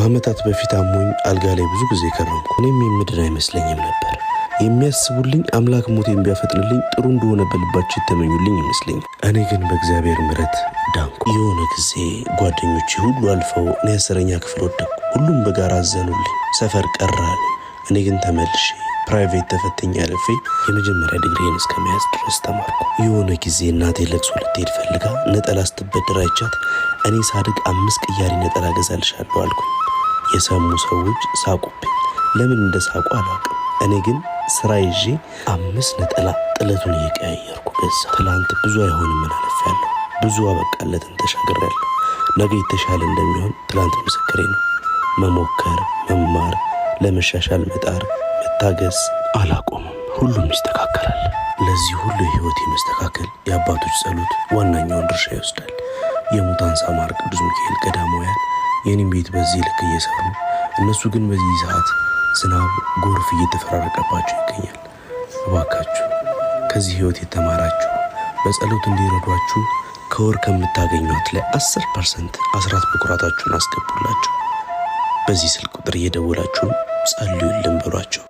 ከዓመታት በፊት አሞኝ አልጋ ላይ ብዙ ጊዜ ከረምኩ። እኔም የምድን አይመስለኝም ነበር። የሚያስቡልኝ አምላክ ሞቴን ቢያፈጥንልኝ ጥሩ እንደሆነ በልባቸው የተመኙልኝ ይመስለኛል። እኔ ግን በእግዚአብሔር ምሕረት ዳንኩ። የሆነ ጊዜ ጓደኞቼ ሁሉ አልፈው እኔ 10ኛ ክፍል ወደቅኩ። ሁሉም በጋራ አዘኑልኝ። ሰፈር ቀራል። እኔ ግን ተመልሼ private ተፈትኜ አልፌ የመጀመሪያ ዲግሪን እስከ መያዝ ድረስ ተማርኩ። የሆነ ጊዜ እናቴ ለቅሶ ልትሄድ ፈልጋ ነጠላ ስትበድር አይቻት እኔ ሳድግ 5 ቅያሪ ነጠላ ገዛልሻለሁ አልኩኝ። የሰሙ ሰዎች ሳቁብኝ። ለምን እንደሳቁ አላውቅም። እኔ ግን ስራ ይዤ 5 ነጠላ ጥለቱን እየቀያየርኩ ገዛ። ትላንት ብዙ አይሆንም ምን አለፍያለሁ፣ ብዙ አበቃለትን ተሻግሬያለሁ። ነገ የተሻለ እንደሚሆን ትላንት ምስክሬ ነው። መሞከር፣ መማር፣ ለመሻሻል መጣር፣ መታገስ አላቆምም። ሁሉም ይስተካከላል። ለዚህ ሁሉ የህይወቴ መስተካከል የአባቶች ጸሎት ዋናኛውን ድርሻ ይወስዳል። የሙታን ሳማር ቅዱስ ሚካኤል ገዳማውያን የኔን ቤት በዚህ ልክ እየሰሩ እነሱ ግን በዚህ ሰዓት ዝናብ፣ ጎርፍ እየተፈራረቀባቸው ይገኛል። እባካችሁ ከዚህ ህይወት የተማራችሁ በጸሎት እንዲረዷችሁ ከወር ከምታገኟት ላይ 10% አስራት በኩራታችሁን አስገቡላቸው። በዚህ ስልክ ቁጥር እየደወላችሁ ጸልዩልን በሏቸው።